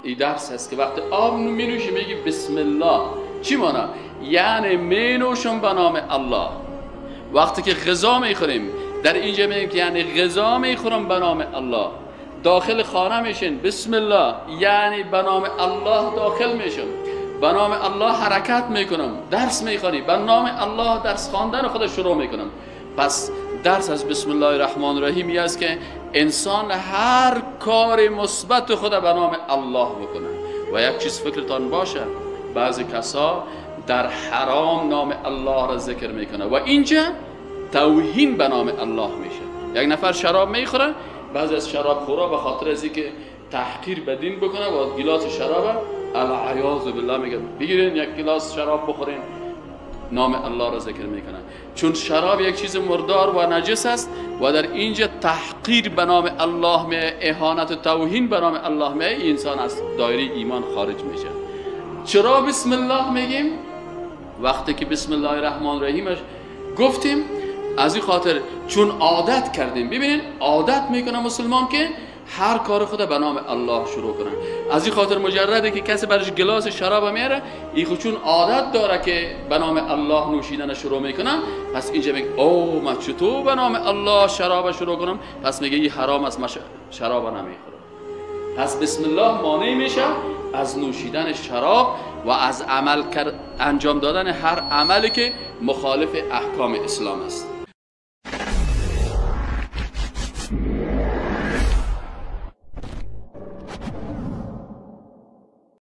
این درس هست که وقتی آب می نوشی میگی بسم الله. چی مانا؟ یعنی می نوشم به نام الله. وقتی که غذا میخوریم در اینجا میگیم که یعنی غذا میخورم به نام الله. داخل خانه میشین بسم الله، یعنی به نام الله داخل میشم، به نام الله حرکت میکنم، درس میخوانی به نام الله درس خواندن خود شروع میکنم. پس درس از بسم الله الرحمن الرحیم است که انسان هر کار مثبت خود به نام الله بکنه. و یک چیز فکرتان باشه، بعضی کسا در حرام نام الله را ذکر میکنه و اینجا توهین به نام الله میشه. یک نفر شراب میخوره، بعضی از شراب خورا به خاطر از اینکه تحقیر به دین بکنه و گلاس شراب العیاذ بالله میگه بگیرین یک گلاس شراب بخورین، نام الله را ذکر میکنه. چون شراب یک چیز مردار و نجس است و در اینجا تحقیر به نام الله می، اهانت و توهین به نام الله می، انسان از دایره ایمان خارج میشه. چرا بسم الله میگیم؟ وقتی که بسم الله الرحمن الرحیم گفتیم، از این خاطر چون عادت کردیم. ببینین عادت میکنه مسلمان که هر کار خود به نام الله شروع کنه. از این خاطر مجرده که کسی برش گلاس شراب میاره، این خود چون عادت داره که به نام الله نوشیدن شروع میکنه، پس اینجا میگه او من چطور به نام الله شراب شروع کنم؟ پس میگه این حرام است، من شراب نمیخورم. پس بسم الله مانع میشه از نوشیدن شراب و از عمل انجام دادن هر عملی که مخالف احکام اسلام است.